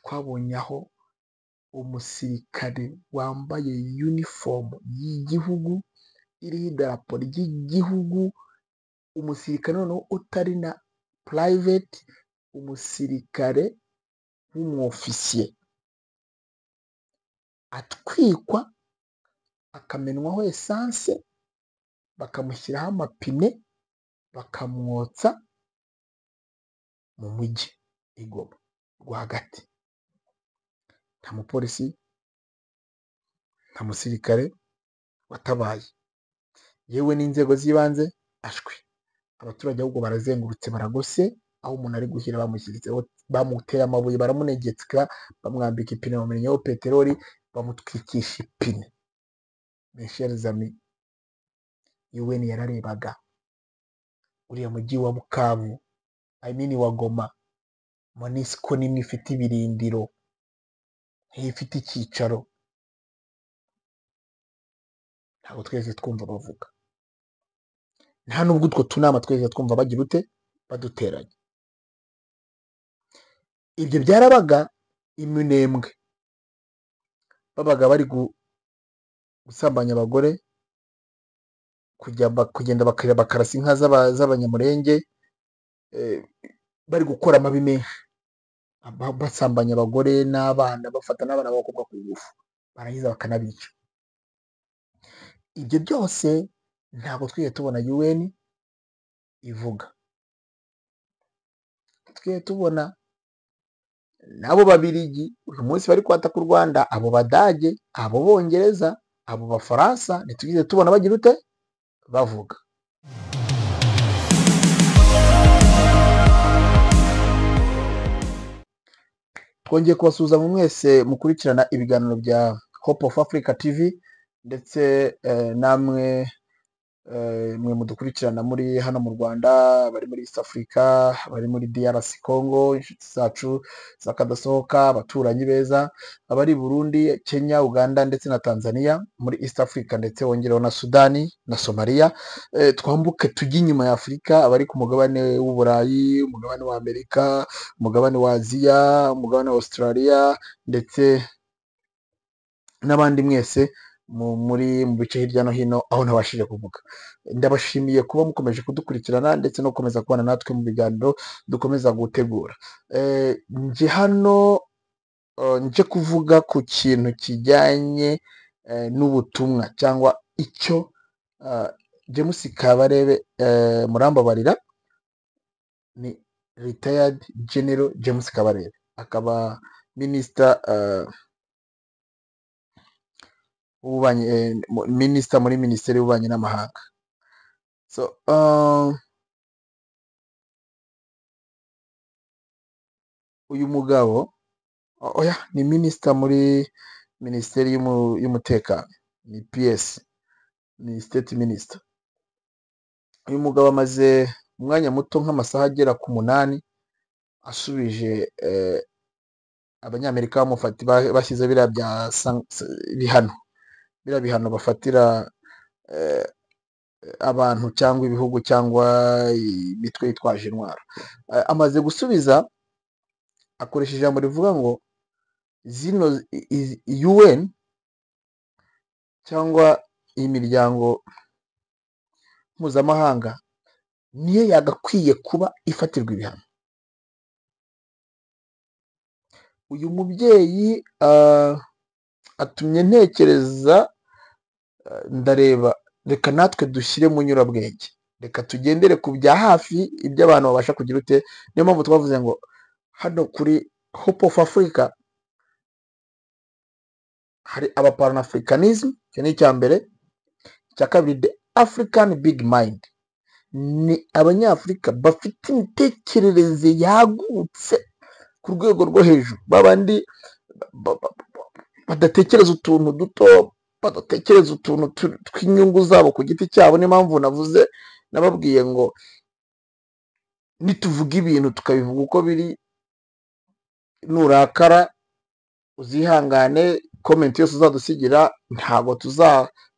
Twabonye aho umusirikare wambaye uniform y'igihugu iriho idarapo ry'igihugu, umusirikare noneho utari na private, umusirikare w'umwofisiye atwikwa, akamenwaho esanse, bakamushyiraho amapine, bakamwotsa mu mujyi i Goma rwagati. Nta mupolisi, nta musirikare watabaye, yewe n'inzego z'ibanze ashwi. Abaturage ahubwo barazengurutse, baragose aho umuntu ari gushyira, bamushyiritseho, bamuteye amabuye, baramunegeka, bamwambika ipine, bamumenyaho peteroli, bamutwikisha ipine. Mes chers amis, UN yararebaga uriya mujyi wa Bukavu, I mean wa Goma, MONUSCO nimwe ifite ibirindiro, ifite icyicaro. Ntabwo twese twumva bavuga, nta nubwo utwo tunama twese twumva bagira ute baduteranya. Ibyo byarabaga iminembwe, babaga bari gusambanya abagore, kugenda bakarasa inka z'abanyamurenge, bari gukora amabi menshi, basambanya abagore n'abana, bafata n'abana b'abakobwa ku ngufu, barangiza bakanabica. Ibyo byose ntabwo twigeze tubona UN ivuga, twigeze tubona n'abo Babirigi uyu munsi bari kwataka u Rwanda, abo Badage, abo Bongereza, abo Bafaransa, ntitwigeze tubona bagira ute bavuga. Twongeye kubasuhuza mu mwese mukurikirana ibiganiro bya Hope of Africa TV, ndetse namwe mwe mudukurikirana muri hano mu Rwanda, bari muri East Africa, bari muri DRC Congo, inshuti zacu z'akadasohoka, abaturanyi beza, abari Burundi, Kenya, Uganda ndetse na Tanzania, muri East Africa ndetse wongereho na Sudani na Somalia. Twambuke tujye inyuma ya Afurika, abari ku mugabane w'Uburayi, umugabane wa Amerika, umugabane wa Aziya, umugabane wa Australia ndetse n'abandi mwese muri mu bice hirya no hino aho ntabashije kuvuga. Ndabashimiye kuba mukomeje kudukurikirana ndetse no gukomeza kubana natwe mu biganiro dukomeza gutegura. Nje hano nje kuvuga ku kintu kijyanye n'ubutumwa cyangwa icyo James Kabarebe, murambabarira, ni retired General James Kabarebe, akaba minister minisita muri minisiteri y'ububanyi n'amahanga. So uyu mugabo oya ni minisita muri minisiteri y'umutekano, ni PS, ni state minister. Uyu mugabo amaze umwanya muto nk'amasaha agera ku 8 asubije abanyamerika bashyize biriya bya bihano, biriya bihano bafatira abantu cyangwa ibihugu cyangwa imitwe yitwaje intwaro. Amaze gusubiza akoresha ijambo rivuga ngo zino UN cyangwa iyi miryango mpuzamahanga niyo yagakwiye kuba ifatirwa ibihano. Uyu mubyeyi atumye ntekereza, ndareba reka natwe dushyire mu nyurabwenge, reka tugendere ku bya hafi ibyo abantu babasha kugira ute. Niyo mpamvu twavuze ngo hano kuri Hope of Africa hari aba Pan-Africanism, icyo ni icya mbere. Icya kabiri, the African Big Mind, ni abanyafurika bafite imitekerereze yagutse ku rwego rwo hejuru, babandi badatekereza utuntu duto, badatekereza utuntu tw'inyungu zabo ku giti cyabo. Niyo mpamvu navuze, nababwiye ngo nituvuga ibintu tukabivuga uko biri, nurakara uzihangane, comment yose uzadusigira ntabwo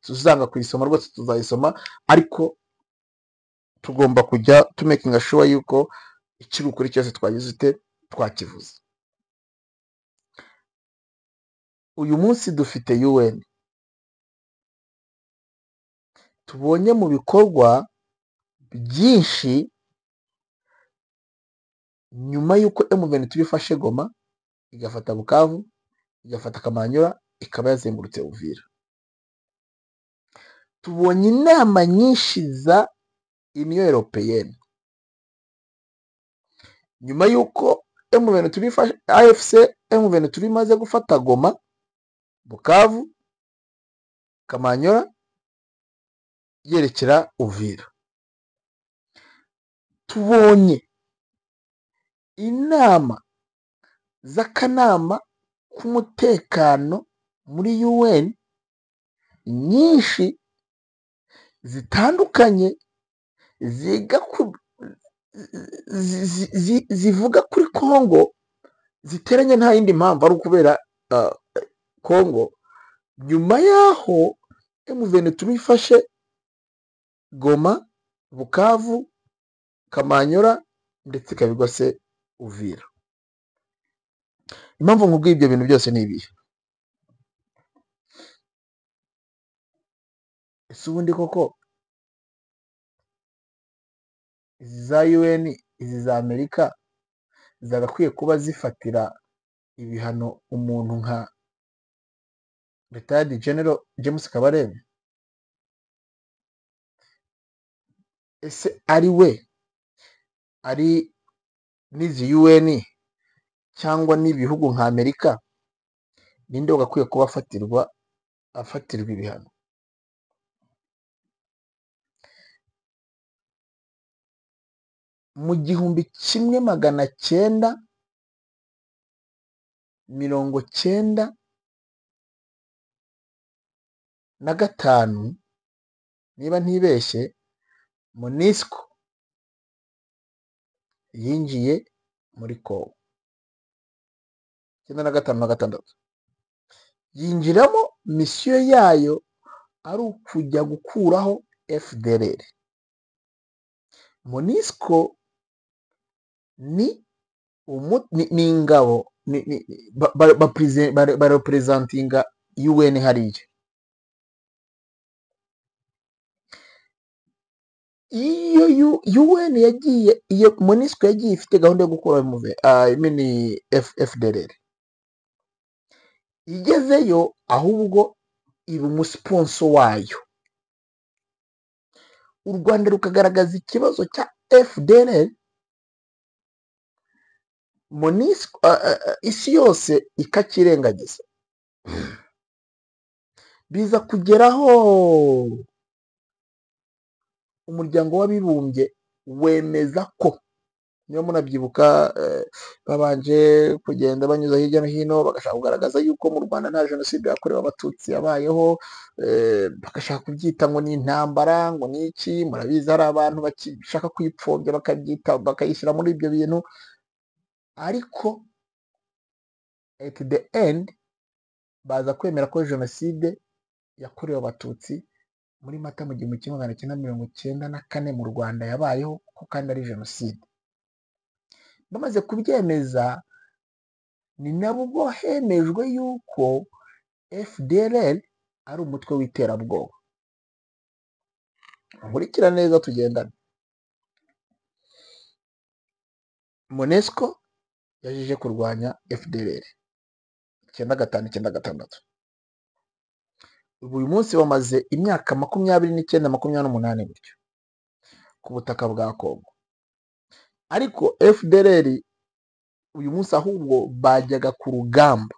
tuzanga kuyisoma rwose, tuzayisoma, ariko tugomba kujya tumakinga sure yuko ikiri ukuri cyose twagize ute twakivuze. Uyu munsi dufite UN tubonye mu bikorwa byinshi nyuma y'uko M23 ifashe Goma, igafata Bukavu, igafata Kamanyola, ikaba yazengurutse Uvira. Tubonye inama nyinshi za Union Européenne nyuma y'uko M23 ifashe AFC M23 imaze gufata Goma, Bukavu, Kamanyola, yerekera Uvira. Tubonye inama z'akanama k'umutekano muri UN nyinshi zitandukanye ziga ku zivuga kuri Kongo, ziteranye nta yindi mpamvu ari ukubera Kongo. Nyuma yaho M23 ifashe Goma, Bukavu, Kamanyola ndetse ikaba igose Uvira. Impamvu nkubwiye ibyo bintu byose ni ibihe? Ese ubundi koko izi za UN, izi za Amerika zagakwiye kuba zifatira ibihano umuntu nka Retired General James Kabarebe? Ese ari we, ari n'izi UN cyangwa n'ibihugu nka Amerika, ninde wagakwiye kuba afatirwa ibihano? Mu 1995, niba ntibeshye, MONUSCO yinjiye muri Kongo. 95 na 6 yinjiramo, misiyo yayo ari ukujya gukuraho FDLR. MONUSCO ni ingabo barepresentinga UN hariya. Iyo UN yagiye, iyo MONUSCO yagiye ifite gahunda yo gukura FDLR, igezeyo ahubwo iba umusponso wayo. U Rwanda rukagaragaza ikibazo cya FDLR, MONUSCO isi yose ikakirengagiza. Biza kugeraho umuryango w'abibumbye wemeza ko, niba munabyibuka, babanje kugenda banyuza hirya no hino bagashaka kugaragaza yuko mu Rwanda nta jenoside yakorewe abatutsi yabayeho, bagashaka kubyita ngo ni intambara, ngo ni iki. Murabizi hari abantu bashaka kuyipfobya bakabyita, bakayishyira muri ibyo bintu, ariko at the end baza kwemera ko jenoside yakorewe abatutsi muri Mata mu 1994 mu Rwanda yabayeho, ko kandi ari jenoside. Bamaze kubyemeza, ni nabwo hemejwe yuko FDLR ari umutwe w'iterabwoba. Nkurikira neza tugendane. MONUSCO yaje kurwanya FDLR 95 96. Ubu uyu munsi bamaze imyaka 29 28 gutyo ku butaka bwa Kongo. Ariko FDLR uyu munsi ahubwo bajyaga ku rugamba.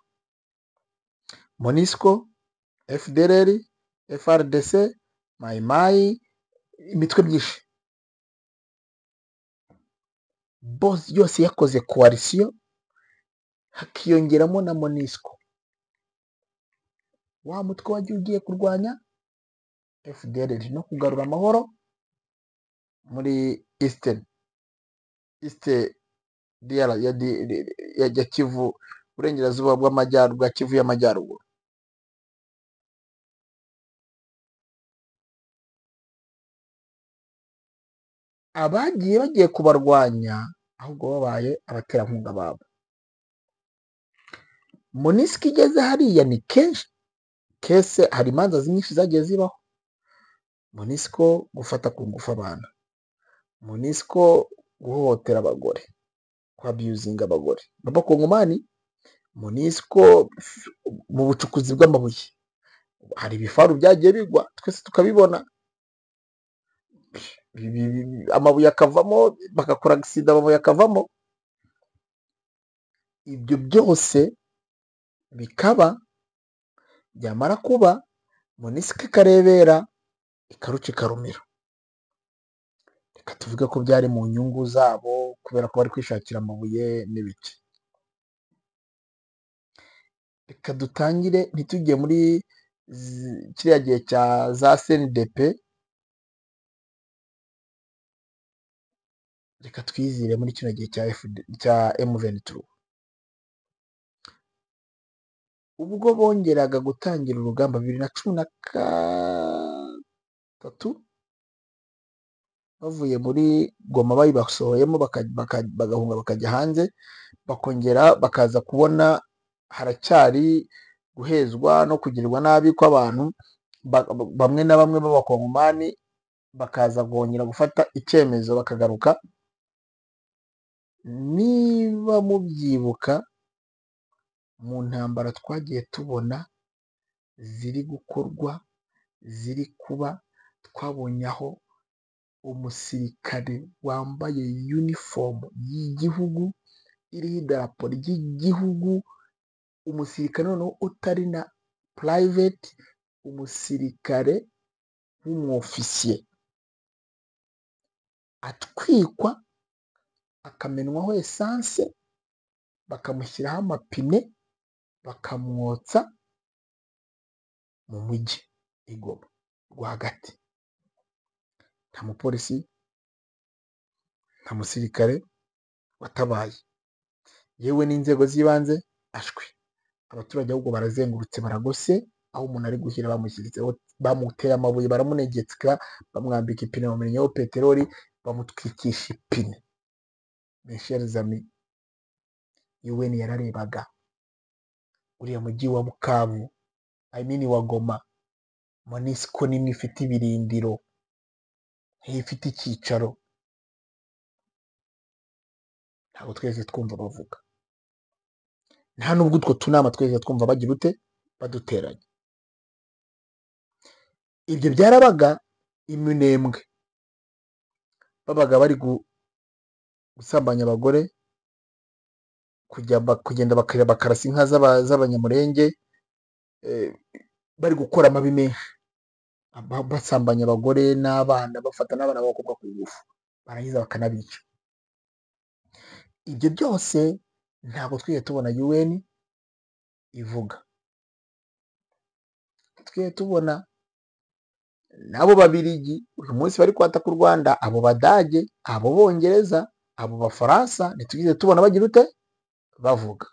MONUSCO, FDLR, FRDC, Mai Mai, imitwe myinshi bose yose yakoze coalition, hakiyongeramo na MONUSCO, wa mutwe wagiye ugiye kurwanya FDLR no kugarura amahoro muri Eastern East DR ya Kivu, burengerazuba bw'amajyaruguru bwa Kivu y'amajyaruguru. Abagiye bagiye kubarwanya ahubwo babaye abaterankunga babo. MONUSCO igeze hariya ni kenshi kese, hari imanza nyinshi zagiye zibaho. MONUSCO gufata ku ngufu abana, MONUSCO guhohotera abagore, kwabusinga abagore b'abakongomani, MONUSCO mu bucukuzi bw'amabuye, hari ibifaru byagiye bigwa twese tukabibona, amabuye akavamo, bagakora agisida amabuye akavamo. Ibyo byose bikaba, byamara kuba MONUSCO ikarebera, ikaruca ikarumira. Reka tuvuge ko byari mu nyungu zabo kubera ko bari kwishakira amabuye n'ibiki. Reka dutangire ntitujye muri kiriya gihe cya za CNDP, reka twizire muri kino gihe cya FD, cya M23. Ubwo bongeraga gutangira urugamba 2013, bavuye muri Goma bayibasohoyemo, bagahunga bakajya hanze, bakongera bakaza kubona haracyari guhezwa no kugirirwa nabi kw'abantu bamwe na bamwe b'abakongomani, bakaza kongera gufata icyemezo bakagaruka. Niba mubyibuka, mu ntambara twagiye tubona ziri gukorwa, ziri kuba, twabonye aho umusirikare wambaye uniform y'igihugu iriho idarapo ry'igihugu, umusirikare noneho utari na private, umusirikare w'umwofisiye, atwikwa, akamenwaho essence, bakamushyiraho amapine, bakamwotsa mu mujyi i Goma rwagati. Nta mupolisi, nta musirikare watabaye, yewe n'inzego z'ibanze ashwi. Abaturage ahubwo barazengurutse, baragose aho umuntu ari gushyira, bamushyiritseho, bamutera amabuye, baramunegeka, bamwambika ipine, bamumenyaho peteroli, bamutwikisha ipine. Mes chers amis, UN yararebaga uriya mujyi wa Bukavu, I mean wa Goma, MONUSCO nimwe ifite ibirindiro, ifite icyicaro, ntabwo twese twumva bavuga, nta nubwo utwo tunama twese twumva bagira ute, baduteranya. Ibyo byarabaga iminembwe, babaga bari gusambanya abagore, kugenda bakarasa inka z'abanyamurenge, bari gukora amabi menshi, basambanya abagore n'abana, bafata n'abana b'abakobwa ku ngufu, barangiza bakanabica. Ibyo byose ntabwo twigeze tubona UN ivuga, twigeze tubona n'abo Babirigi uyu munsi bari kwataka u Rwanda, abo Badage, abo Bongereza, abo Bafaransa, ntitwigeze tubona bagira ute, bavuga.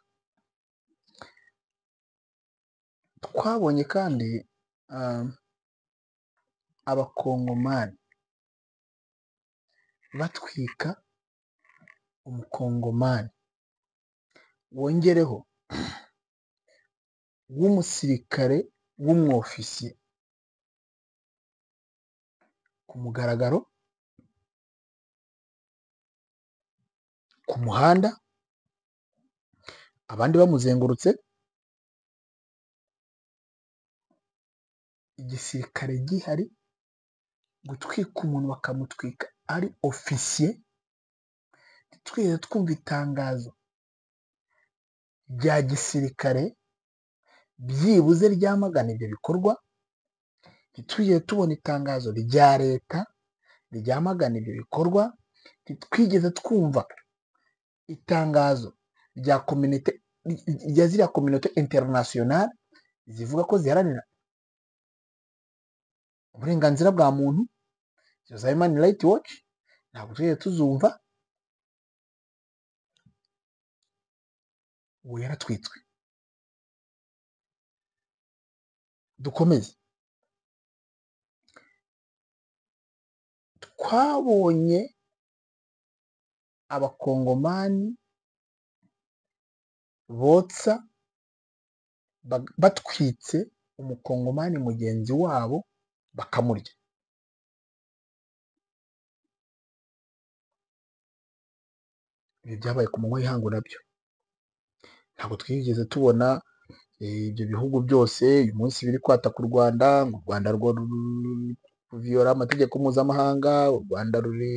Twabonye kandi abakongomani batwika umukongomani, wongereho w'umusirikare w'umwofisiye, ku mugaragaro, ku muhanda, abandi bamuzengurutse, igisirikare gihari, gutwika umuntu bakamutwika ari ofisiye. Twigeze twumva itangazo rya gisirikare byibuze ryamagana ibyo bikorwa, ntitwigeze tubona itangazo rya leta ryamagana ibyo bikorwa, ntitwigeze twumva itangazo rya communauté, rya ziriya communauté internationale zivuga ko ziharanira uburenganzira bwa muntu, izo za Human Rights Watch ntabwo twigeze tuzumva. Ubu yaratwitswe. Dukomeze. Twabonye abakongomani botsa batwitse umukongomani mugenzi wabo bakamurya. Ibi byabaye ku manywa y'ihangu nabyo ntabwo twigeze tubona ibyo bihugu byose uyu munsi biri kwataka u Rwanda, ngo u Rwanda rwo ruviyora amategeko mpuzamahanga, u Rwanda ruri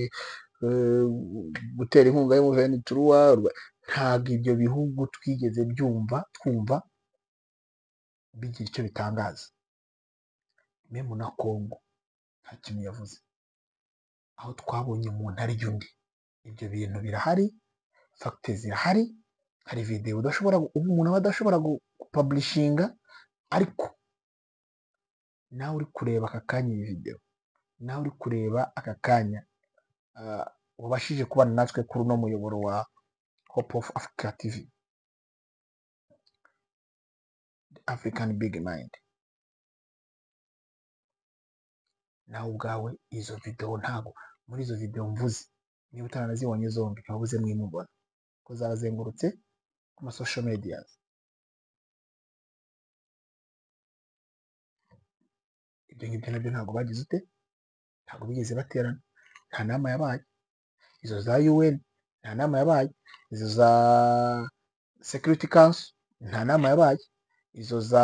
gutera inkunga y'M23. Ntabwo ibyo bihugu twigeze byumva twumva bigira icyo bitangaza. Même na Congo nta kintu yavuze, aho twabonye umuntu arya undi. Ibyo bintu birahari, facts zirahari, hari videwo udashobora, umuntu aba adashobora gupublishinga, ariko nawe uri kureba aka kanya iyi videwo, nawe uri kureba aka kanya wabashije kubana natwe kuri uno muyoboro wa Hope of Africa TV, African Big Mind, nawe ubwawe izo videwo, ntago muri izo videwo mvuze, niba utaranazibonye zombi ntiwabuze mwimubona ko zarazengurutse ku ma social medias. Ibyo ngibyo nabyo ntabwo bagize ute, ntabwo bigeze baterana, nta nama yabaye. Izo za UN nta nama yabaye, izo za Security Council nta nama yabaye, izo za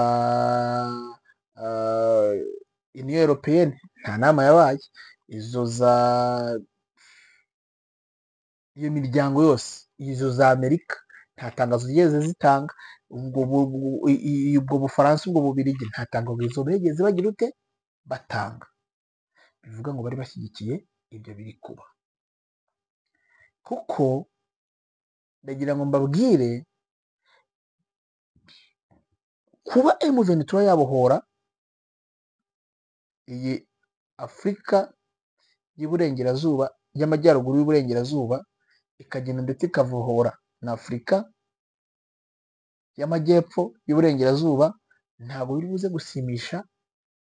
Union Européenne nta nama yabaye, izo za iyo miryango yose, izo za Amerika nta tangazo zigeze zitanga, ubwo Bufaransa, ubwo Bubirigi nta tangazo bigeze bagira ute batanga. Bivuga ngo bari bashyigikiye ibyo biri kuba. Kuko ndagira ngo mbabwire, kuba M23 yabohora iyi Afurika y'Iburengerazuba, y'Amajyaruguru y'Iburengerazuba, ikagenda ndetse ikavohora na Afurika y'Amajyepfo y'Iburengerazuba, ntabwo biri buze gusimisha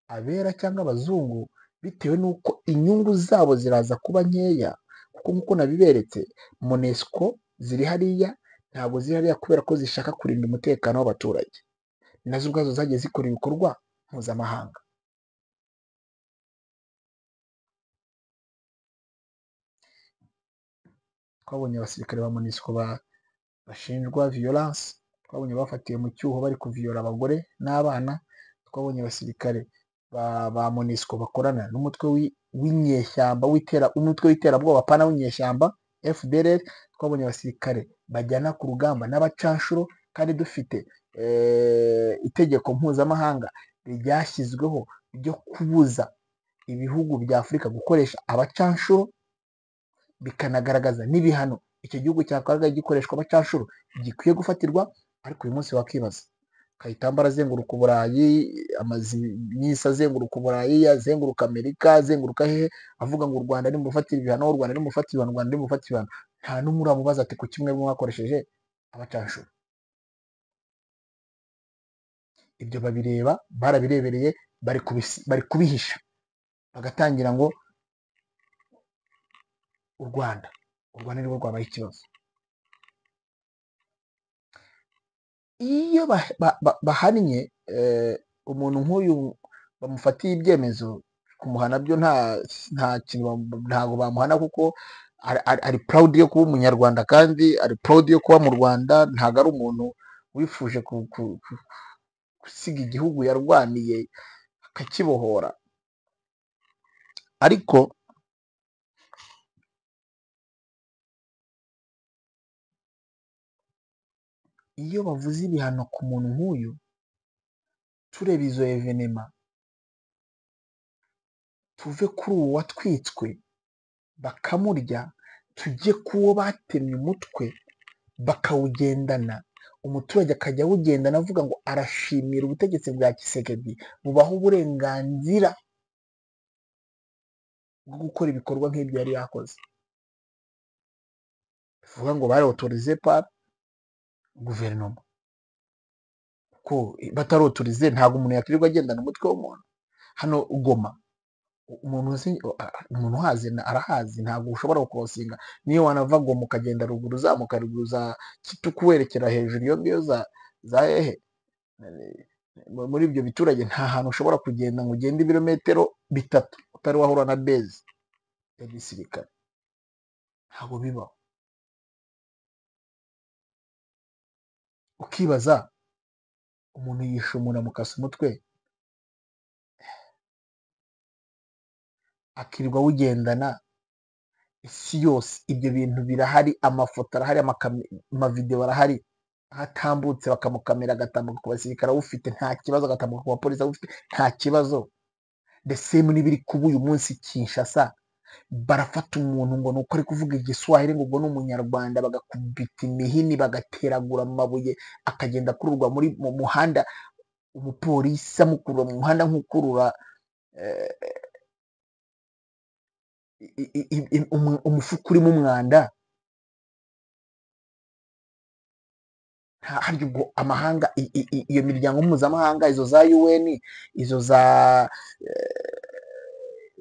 abera cyangwa abazungu, bitewe n'uko inyungu zabo ziraza kuba nkeya. Kuko nk'uko nabiberetse, MONUSCO ziri hariya, ntabwo ziri hariya kubera ko zishaka kurinda umutekano w'abaturage, nazo ubwazo zagiye zikora ibikorwa mpuzamahanga. Twabonye abasirikare ba MONUSCO bashinjwa violence, twabonye bafatiwe mu cyuho bari kuviyora abagore n'abana, twabonye abasirikare ba MONUSCO bakorana n'umutwe w'inyeshyamba, umutwe w'iterabwoba pana w'inyeshyamba FDLR, twabonye abasirikare bajyana ku rugamba n'abacanshuro, kandi dufite itegeko mpuzamahanga ryashyizweho ryo kubuza ibihugu bya Afurika gukoresha abacanshuro, bikanagaragaza n'ibihano icyo gihugu cyakoraga gikoreshwa abacanshuro gikwiye gufatirwa. Ariko uyu munsi wakibaza, Kayitamba arazenguruka Uburayi, amaze iminsi azenguruka Uburayi, azenguruka Amerika, azenguruka hehe, avuga ngo u Rwanda nimufatire ibihano, u Rwanda nimufatire ibihano, u Rwanda nimufatire ibihano. Nta n'umwe uramubaza ati kuki mwebwe mwakoresheje abacanshuro? Ibyo babireba, barabirebereye, bari kubihisha, bagatangira ngo u Rwanda nirwo rwabaye ikibazo. Iyo bahannye umuntu nk'uyu bamufatiye ibyemezo, kumuhana byo nta kintu, ntabwo bamuhana, kuko ari proud yo kuba umunyarwanda, kandi ari proud yo kuba mu Rwanda. Ntabwo ari umuntu wifuje gusiga igihugu yarwaniye akakibohora. Ariko iyo bavuze ibihano ku muntu nk'uyu, tureba izo événements, tuve kuri uwo watwitswe bakamurya, tujye kuwo batemye umutwe bakawugendana, umuturage akajya awugendana avuga ngo arashimira ubutegetsi bwa Tshisekedi bubaha uburenganzira bwo gukora ibikorwa nk'ibyo yari yakoze. Bivuga ngo bari autorisé par guverinoma, kuko batari autorisé ntabwo umuntu yakwirirwa agendana umutwe w'umuntu. Hano Goma umuntu uhazi arahazi, ntabwo ushobora gucrossinga, niyo wanava Goma ukagenda ruguru, uzamuka ruguru za Kituku werekera hejuru iyo ngiyo za hehe Muri ibyo biturage nta hantu ushobora kugenda ngo ugende ibirometero 3 utari wahura na base ya gisirikare, ntabwo bibaho. Ukibaza umuntu yishe umuntu amukasa umutwe, akirirwa awugendana isi yose. Ibyo bintu birahari, amafoto arahari, amavideo arahari, aho atambutse bakamukamera, agatambuka ku basirikare awufite nta kibazo, agatambuka ku bapolisi awufite nta kibazo. The same n'ibiri kuba uyu munsi Kinshasa, barafata umuntu ngo nuko ari kuvuga igiswahili ngo ubwo ni umunyarwanda, bagakubita imihini, bagateragura amabuye, akagenda akururwa muri mu muhanda, umupolisi amukurura mu muhanda nk'ukurura umufuka urimo umwanda. Harya ubwo amahanga, iyo miryango mpuzamahanga, izo za UN, izo za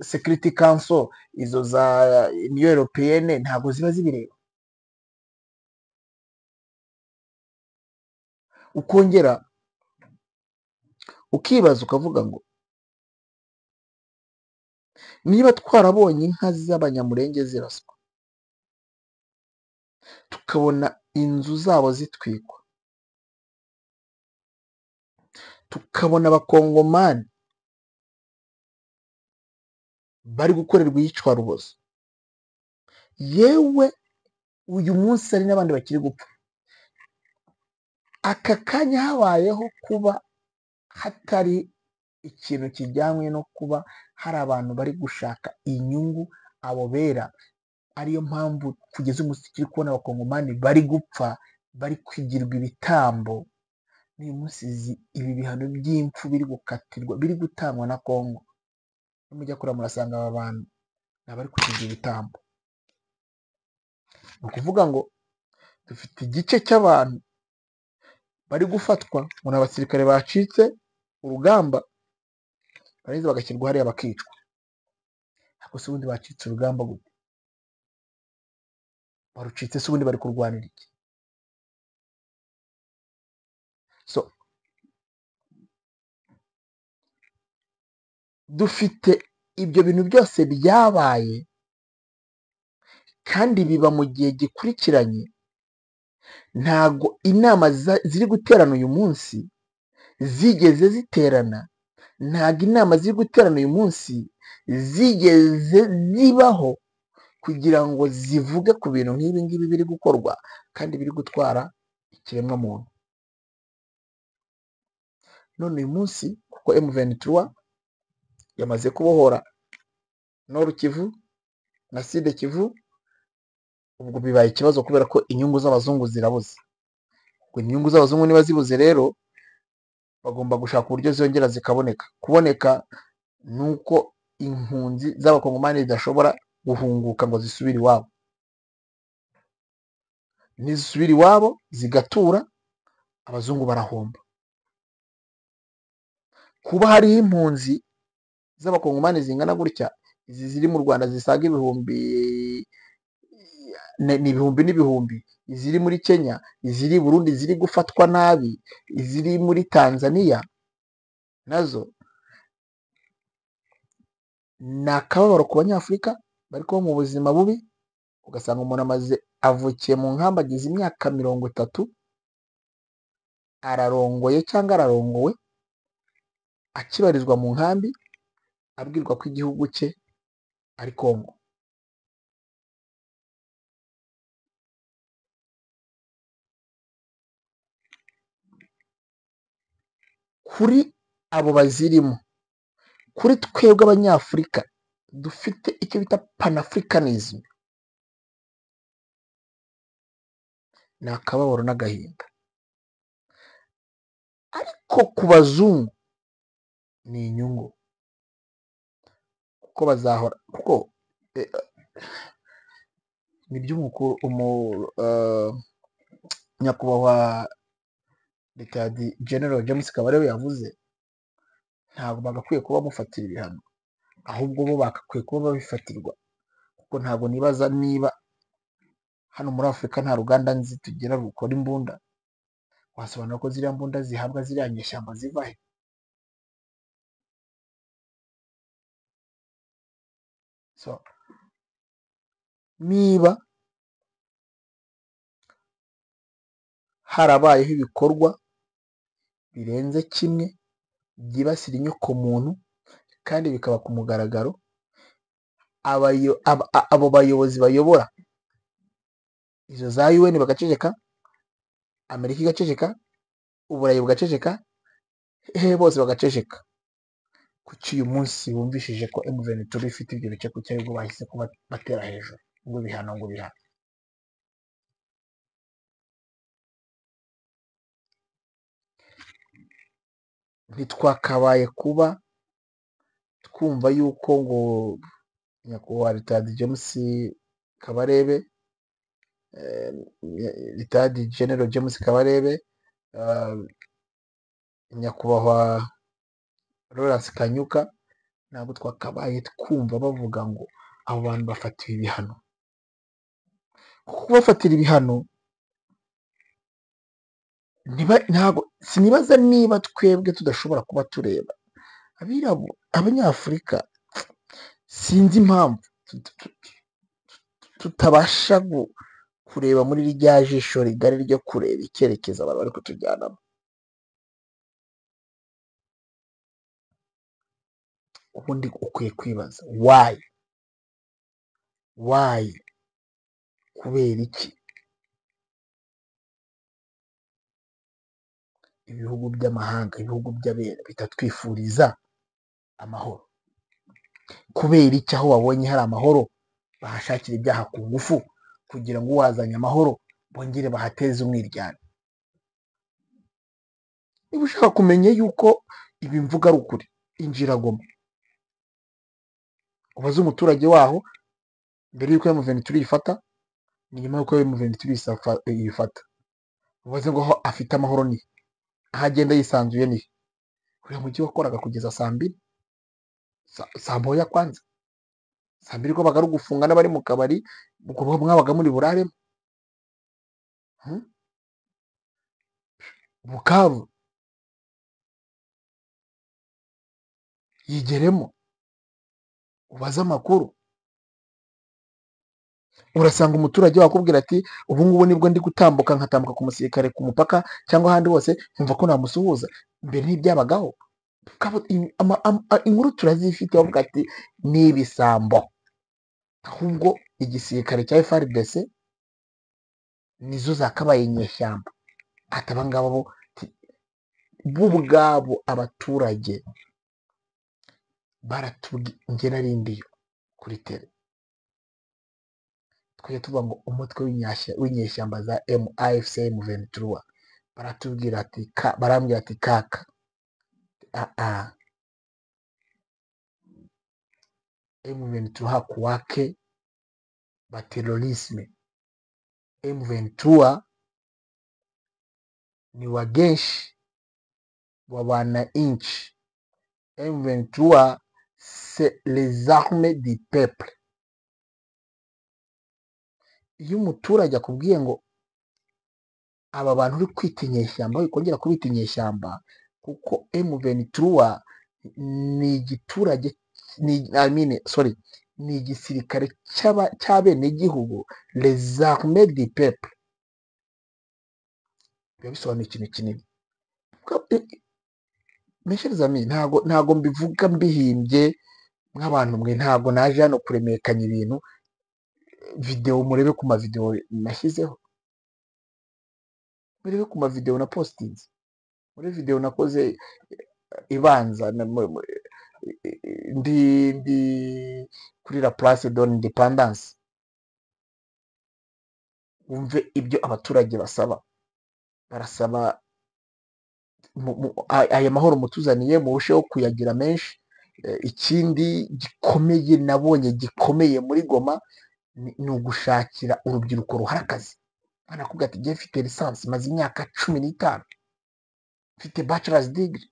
Security Council, izo za Union Européenne, ntabwo ziba zibireba. Ukongera ukibaza ukavuga ngo niba twarabonye inka z'abanyamurenge ziraswa, tukabona inzu zabo zitwikwa, tukabona abakongomani bari gukorerwa iyicwarubozo, yewe uyu munsi hari n'abandi bakiri gupfa. Aka kanya habayeho kuba hatari ikintu kijyanywe no kuba hari abantu bari gushaka inyungu abo bera, ariyo mpamvu kugeza umunsi tukiri kubona abakongomani bari gupfa, bari kwigirwa ibitambo. N'uyu munsi ibi bihano by'impfu biri gukatirwa, biri gutangwa na Kongo, nimujya kure murasanga aba bantu ni abari kwigirwa ibitambo. Ni ukuvuga ngo dufite igice cy'abantu bari gufatwa ngo ni abasirikare bacitse urugamba, barangiza bagashyirwa hariya bakicwa. Ariko se ubundi bacitse urugamba gute? Barucitse se ubundi bari kurwanira iki? So dufite ibyo bintu byose byabaye kandi biba mu gihe gikurikiranye. Ntago inama ziri guterana uyu munsi zigeze ziterana, ntago inama ziri guterana uyu munsi zigeze zibaho kugira ngo zivuge ku bintu nk'ibi ngibi biri gukorwa kandi biri gutwara ikiremwamuntu. None uyu munsi kuko M23 yamaze kubohora Nord Kivu na Sud Kivu, ubwo bibaye ikibazo kubera ko inyungu z'abazungu zirabuze. Ubwo inyungu z'abazungu niba zibuze rero, bagomba gushaka uburyo zongera zikaboneka. Kuboneka nuko impunzi z'abakongomani zidashobora guhunguka ngo zisubire iwabo. Nizisubira iwabo zigatura, abazungu barahomba. Kuba hariho impunzi z'abakongomani zingana gutya, izi ziri mu Rwanda zisaga ibihumbi ni ibihumbi n'ibihumbi, iziri muri Kenya, iziri Burundi ziri gufatwa nabi, iziri muri Tanzania nazo ni akababaro ku banyafurika bari kuba mu buzima bubi. Ugasanga umuntu amaze avukiye mu nkambi agize imyaka 30, ararongoye cyangwa ararongowe, akibarizwa mu nkambi, abwirwa ko igihugu cye ari Kongo. Kuri abo bazirimo, kuri twebwe abanyafurika dufite icyo bita panafricanism, ni akababaro n'agahinda. Ariko ku bazungu ni inyungu, kuko bazahora, kuko nibyo umukuru nyakubahwa Retired General James Kabarebe yavuze, ntabwo bagakwiye kuba bamufatira ibihano, ahubwo bo bagakwiye kuba babifatirwa, kuko ntabwo nibaza niba hano muri Afurika nta ruganda nzi tugira rukora imbunda, Wasobanura ko ziriya mbunda zihabwa ziriya nyeshyamba ziva he? So niba harabayeho ibikorwa birenze kimwe byibasira inyokomuntu kandi bikaba ku mugaragaro, abo bayobozi bayobora izo za UN bagaceceka, Amerika igaceceka, Uburayi bugaceceka, hehe bose bagaceceka, kuki uyu munsi bumvishije ko M23 ifite ibyo bice, kuki aribwo bahise kuba batera hejuru ngo bihano, ngo bihano? Ntitwakabaye kuba twumva yuko ngo nyakubahwa Retired James Kabarebe, Retired General James Kabarebe, nyakubahwa Lawrence Kanyuka, ntabwo twakabaye twumva bavuga ngo abo bantu bafatiwe ibihano. Kuko kubafatira ibihano ntabwo sinibaza niba twebwe tudashobora kuba tureba abirabura, abanyafurika, sinzi impamvu tutabasha kureba muri rya jisho rigari ryo kureba icyerekezo abantu bari kutujyanamo. Ubundi ukwiye kwibaza why, why, kubera iki ibihugu by'amahanga, ibihugu by'abera bitatwifuriza amahoro? Kubera iki aho babonye hari amahoro bahashakira ibyaha ku ngufu kugira ngo uwazanye amahoro bongere bahateze umwiryane? Niba ushaka kumenya yuko ibi mvuga ari ukuri, injira Goma ubaze umuturage waho mbere y'uko M23 ifata, ni nyuma y'uko M23 ifata, ubaze ngo aho afite amahoro ni aho agenda yisanzuye ni uriya mujyi wakoraga kugeza saa mbiri, saa moya kwanza, saa mbiri ko baga ari ugufunga n'abari mu kabari, ubwo mwabaga muri buraremo. Bukavu yigeremo ubaze amakuru, urasanga umuturage wakubwira ati ubu ngubu nibwo ndi gutambuka, nkatambuka ku musirikare ku mupaka cyangwa ahandi hose nkumva ko namusuhuza. Mbere ntibyabagaho. Inkuru turazifite, bavuga ati ni ibisambo, ahubwo igisirikare cya FARDC nizo zakabaye inyeshyamba, ati aba ngaba bo ubwabo abaturage baratubwiye. Njye nari ndiyo kuri tele, twajya tuvuga ngo umutwe w'inyeshyamba za AFC M23, baratubwira ati barambwira ati kaka a M23 hakuwake ba terrorisme, M23 ni wagenshi wa wananchi, M23 c'est les armées du peuple. Iyo umuturage akubwiye ngo aba bantu uri kwita inyeshyamba, wikongera kubita inyeshyamba kuko M23 ni igiturage, ni I mean, sorry, ni igisirikare cy'abenegihugu, les armées du peuple, biba bisobanuye ikintu kinini. Mes chers amis, ntago mbivuga mbihimbye nk'abantu mwe, ntago naje hano kuremekanya ibintu. Video murebe ku ma video nashyizeho, murebe ku ma video na postinze, muri video nakoze ibanza ndi kuri la place de l'independance, wumve ibyo abaturage basaba. Barasaba aya mahoro mutuzaniye murusheho kuyagira menshi. Ikindi gikomeye nabonye gikomeye muri Goma ni ugushakira urubyiruko ruhari akazi. Barakubwira ati njye mfite lisansi, maze imyaka 15 mfite bachelor's degree,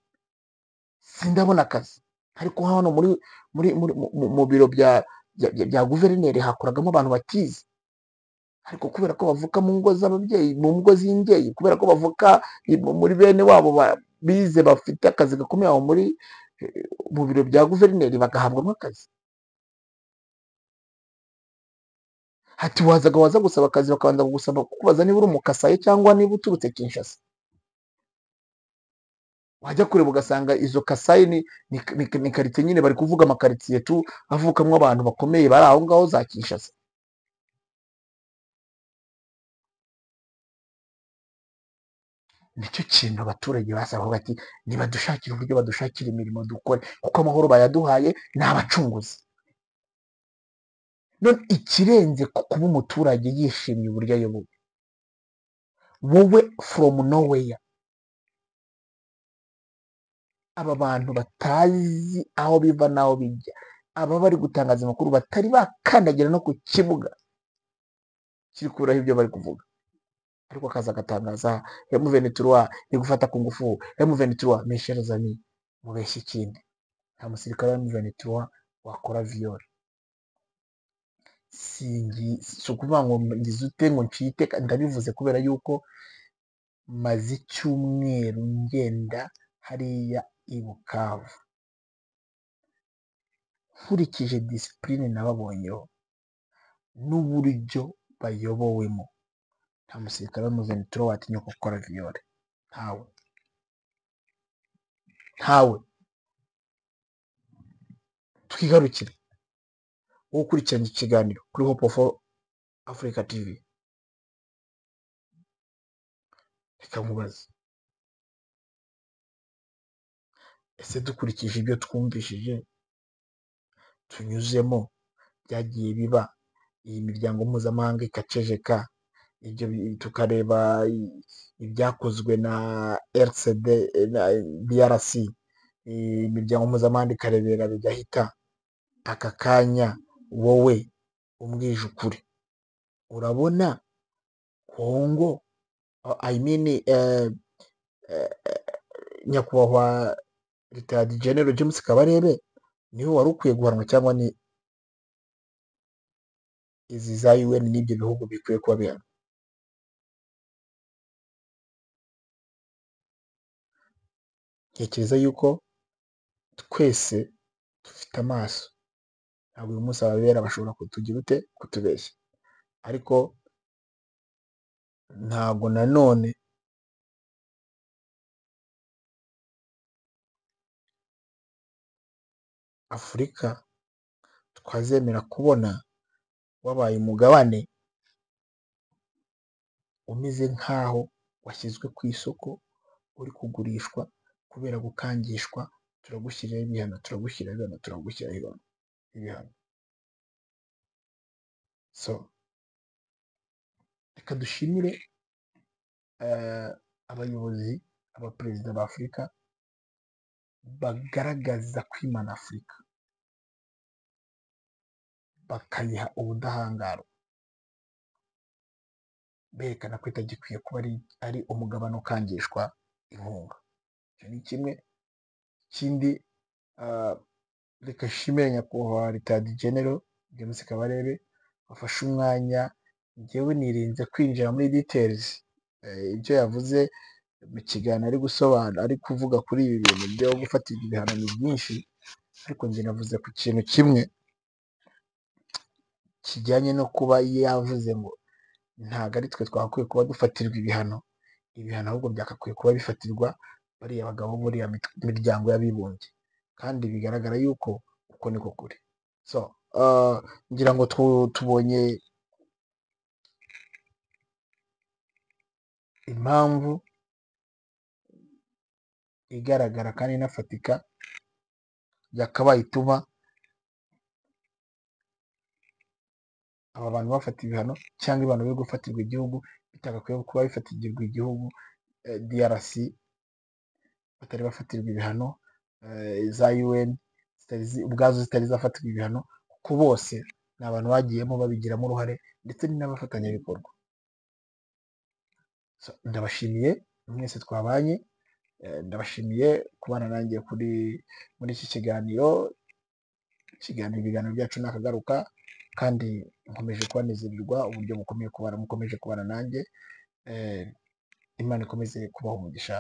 sindabona akazi. Ariko hano muri mu biro bya guverineri hakoragamo abantu batize. Ariko kubera ko bavuka mu ngo z'ababyeyi, mu ngo z'imbyeyi, kubera ko bavuka muri bene wabo bize bafite akazi gakomeye aho muri mu biro bya guverineri, bagahabwamo akazi. Hati wazaga waza gusaba akazi bakabanza kugusaba kukubaza niba uri umukasaye cyangwa niba uturutse Kinshasa. Wajya kureba ugasanga izo Kasayi ni karitsiye nyine, bari kuvuga amakaritsiye tu avukamo abantu bakomeye bari aho ngaho za Kinshasa. Nicyo kintu abaturage basaba bati nibadushakira uburyo badushakira imirimo dukore, kuko amahoro bayaduhaye ni abacunguzi. None ikirenze ku kuba umuturage yishimiye uburyo ayobowe, wowe from nowhere, aba bantu batazi aho biva n'aho bijya, aba bari gutangaza amakuru batari bakandagira no ku kibuga kiri kuburaho ibyo bari kuvuga, ariko akaza agatangaza M23 ni gufata ku ngufu, M23. Mes chers amis, mubeshye ikindi, nta musirikare wa M23 wakora viol. Singi si ukuvuga ngo ngize ute ngo ncite, ndabivuze kubera yuko maze icyumweru ngenda hariya i Bukavu, nkurikije discipline nababonyeho n'uburyo bayobowemo, nta musirikare wa M23 watinyuka gukora viol, ntawe, ntawe. Twigarukire wowe ukurikiranye ikiganiro kuri Hope of Africa TV, reka nkubaze, ese dukurikije ibyo twumvishije tunyuzemo byagiye biba, iyi miryango mpuzamahanga ikaceceka, ibyo tukareba ibyakozwe na RCD na DRC, imiryango mpuzamahanga ikarebera bigahita, aka kanya wowe umbwije ukuri, urabona Kongo, I mean nyakubahwa Retired General James Kabarebe niwe wari ukwiye guhanwa, cyangwa ni izi za UN n'ibyo bihugu bikwiye kuba bihanwa? Ntekereza yuko twese dufite amaso, ntabwo uyu munsi ababera bashobora kutugira ute kutubeshya, ariko ntabwo nanone Afurika twazemera kubona wabaye umugabane umeze nk'aho washyizwe ku isoko, uri kugurishwa kubera gukangishwa, turagushyiriraho ibihano, turagushyiriraho ibihano, turagushyiriraho ibihano. So reka dushimire abayobozi, abaperezida ba Afurika bagaragaza kwimana Afurika, bakayiha ubudahangarwa, berekana ko itagikwiye kuba ari umugabane ukangishwa inkunga. Icyo ni kimwe. Ikindi, reka nshimire nyakubahwa Retired General James Kabarebe wafashe umwanya. Njyewe nirinze kwinjira muri details, ibyo yavuze mu kiganiro ari gusobanura, ari kuvuga kuri ibi bintu byo gufatirwa ibihano ni byinshi, ariko njye navuze ku kintu kimwe kijyanye no kuba yavuze ngo ntabwo ari twe twakwiye kuba dufatirwa ibihano, ibihano ahubwo byakakwiye kuba bifatirwa bariya bagabo buriya miryango y'abibumbye, kandi bigaragara yuko uko niko kuri. So ngira ngo tubonye impamvu igaragara kandi inafatika yakabaye ituma aba bantu bafata ibihano, cyangwa ibihano biri gufatirwa igihugu bitagakwiye kuba bifatirwa igihugu. DRC batari bafatirwa ibihano, za UN ubwazo zitari zafatirwa ibihano, kuko bose ni abantu bagiyemo babigiramo uruhare ndetse ni n'abafatanyabikorwa. So, ndabashimiye mwese twabanye, ndabashimiye kubana nanjye muri iki kiganiro. Ibiganiro byacu nakagaruka, Kandi nkomeje kubanezererwa uburyo mukomeye kubana, mukomeje kubana nanjye. Imana ikomeze kubaha umugisha.